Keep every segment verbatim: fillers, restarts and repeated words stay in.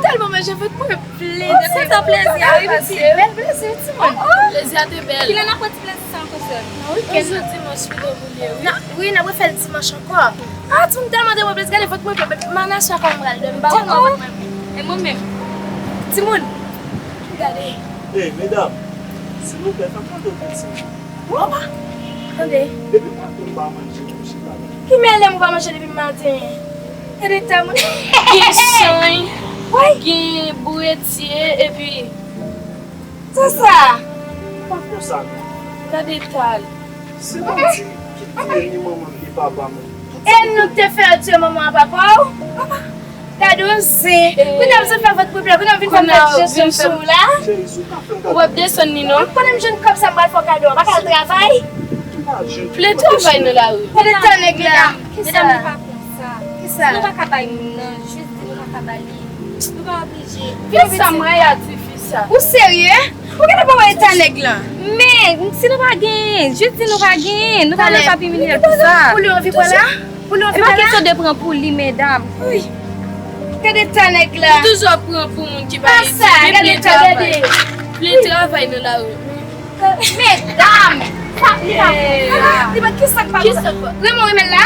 Tèlman manje, vant mwen plen. Oh, se tan plezi a, wi, pitit. Bèl plezi, wi, timoun. Plezi a te bèl. Kilè n ap pran ti plezi sa ankò, sè m? Nan wikenn. Yon jou dimanch pi bon pou nou, wi. Nan, wi, n ap refè l dimanch ankò. Ah, timoun, tèlman te bon plezi, gade vant mwen plen. Manasya kòman m pral dòmi, m pa konn vant mwen plen. E mwen menm? Timoun, gade. Ey, medam, silvouplè, fè m mande w kèk segonn. Opa! Tande. Depi maten m pa manje, m chita la. Ki mele m ou pa manje depi maten? Gade ta moun. Gen chanj, gen bouretye, epi. Sa sa? Pa konsa non. Gade ta l. Se manti ki tiye ni manman m ni papa m. E nou te fè yo tiye manman an papa w? Gade yon zen. Kounye a m sot fè vant mwen plen, kounye a m vin fè m fè ti jesyon sou ou la. Ou p ap desann li non. Konnen m jwenn kòb sa m pral fè w kado a. Pa ka al travay. Plen travay nan lari. Gade tan nèg la. Kisa? Medam, nou pa konsa. Kisa? Si nou pa ka bay moun nan, jis di nou pa ka ba li. Nou pa oblije. Kisa m rayi a ti fi sa? Ou serye? Ou gentan pa wè eta nèg lan? Men, si nou pa genyen, jis di nou pa genyen. Nou pa nan sa pi milye pou sa. Ou li anvi pran la? Pou li anvi pran la? E pa kesyon de pran pou li, medam. Wi. Gade ta nèg la. Ou toujou ap pran pou moun ki pa itil. Gade ta, gade. Plen travay nan lari. Medam! Sa, li pa bon. Li pa, kisa k pa bon? Raymond, Raymond la?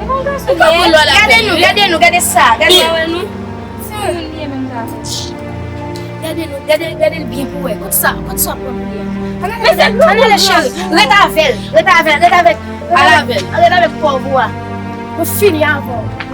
Ou pa pou lò la. Gade nou, gade nou, gade sa. Gade. Ou pa wè nou? Timoun li ye menm sa. Gade nou, gade, gade l byen pou wè. Kote sa, kote sa pran pou li a? Ann ale, ann ale, cheri. Ret avè l, ret avè l, ret avèk, ret avèk, ret avèk pòv ou a. Nou fini avè w.